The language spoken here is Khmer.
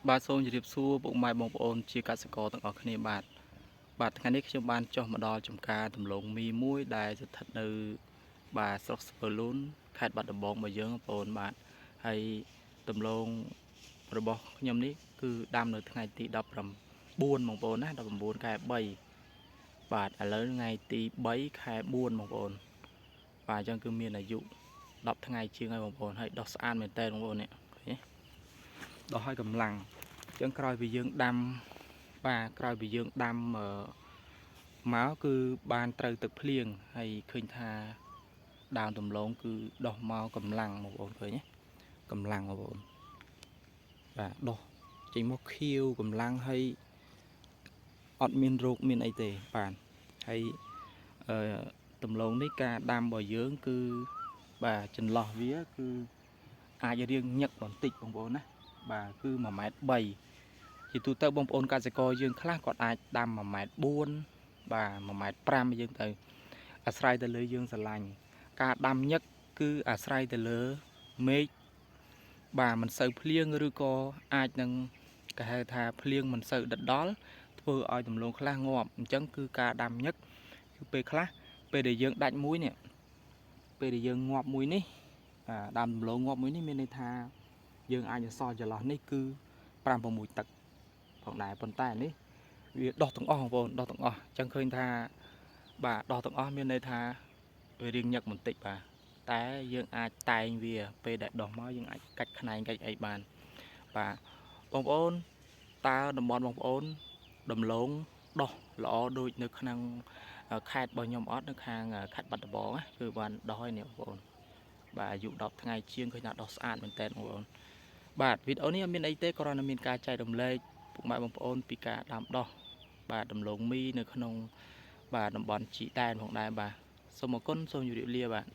បាទសូមជម្រាបសួរពុកម៉ែបងប្អូនជាកសិករទាំងអស់គ្នាបាទបាទថ្ងៃនេះខ្ញុំបានចុះមកដល់ចំការដំឡូងមីមួយដែលស្ថិតនៅបាទស្រុកស្ពឺលូនខេត្តបាត់ដំបងរបស់យើងបងប្អូនបាទហើយដំឡូងរបស់ខ្ញុំនេះគឺដាំនៅថ្ងៃទី19បងប្អូនណា19ខែ3បាទឥឡូវថ្ងៃទី3ខែ4បងប្អូនបាទអញ្ចឹងគឺមានអាយុ10ថ្ងៃជាងហើយបងប្អូនហើយដោះស្អាតមែនតើបងប្អូននេះឃើញទេដោះឲ្យកម្លាំង អញ្ចឹងក្រោយពីយើងដាំបាទក្រោយពីយើងដាំអឺមកគឺបានត្រូវទឹកភ្លៀងហើយឃើញថាដើមដំឡូងគឺដោះមកកម្លាំងបងប្អូនឃើញទេកម្លាំងបងប្អូនបាទដោះចេញមកខៀវកម្លាំងហើយអត់មានរោគមានអីទេបាទហើយអឺដំឡូងនេះការដាំរបស់យើងគឺបាទចន្លោះវាគឺអាចរៀងញឹកបន្តិចបងប្អូនណាបាទគឺ1ម៉ែត្រ3 ជាទូទៅបងប្អូនកសិករយើងខ្លះគាត់អាចដាំ1ម៉ែត្រ4បាទ1ម៉ែត្រ5យើងទៅអាស្រ័យទៅលើយើងស្រឡាញ់ការដាំញឹកគឺអាស្រ័យទៅលើមេឃបាទមិនសូវភ្លៀងឬក៏អាចនឹងគេហៅថាភ្លៀងមិនសូវដិតដល់ធ្វើឲ្យដំឡូងខ្លះងាប់អញ្ចឹងគឺការដាំញឹកគឺពេលខ្លះពេលដែលយើងដាច់មួយនេះពេលដែលយើងងាប់មួយនេះអាដាំដំឡូងងាប់មួយនេះមានន័យថាយើងអាចសល់ចន្លោះនេះគឺ5 6ទឹក ផងដែរប៉ុន្តែនេះវាដោះទាំងអស់បងប្អូនដោះទាំងអស់អញ្ចឹងឃើញថាបាទដោះទាំងអស់មានន័យថាវារៀងញឹកបន្តិចបាទតែយើងអាចតែងវាពេលដែលដោះមកយើងអាចកាច់ខ្នែងកាច់អីបានបាទបងប្អូនតើតំបន់បងប្អូនដំឡូងដោះល្អដូចនៅក្នុងខេត្តរបស់ខ្ញុំអត់នៅខាងខេត្តបាត់ដំបងណាគឺបានដោះហើយនេះបងប្អូនបាទអាយុ10ថ្ងៃជាងឃើញថាដោះស្អាតមែនតើបងប្អូនបាទវីដេអូនេះអត់មានអីទេគ្រាន់តែមានការចែករំលែក ពុកម៉ែបងប្អូនពីការដាំដុះបាទដំឡូងមីនៅក្នុងបាទតំបន់ជីដែនផងដែរបាទសូមអរគុណសូមជម្រាបលាបាទ។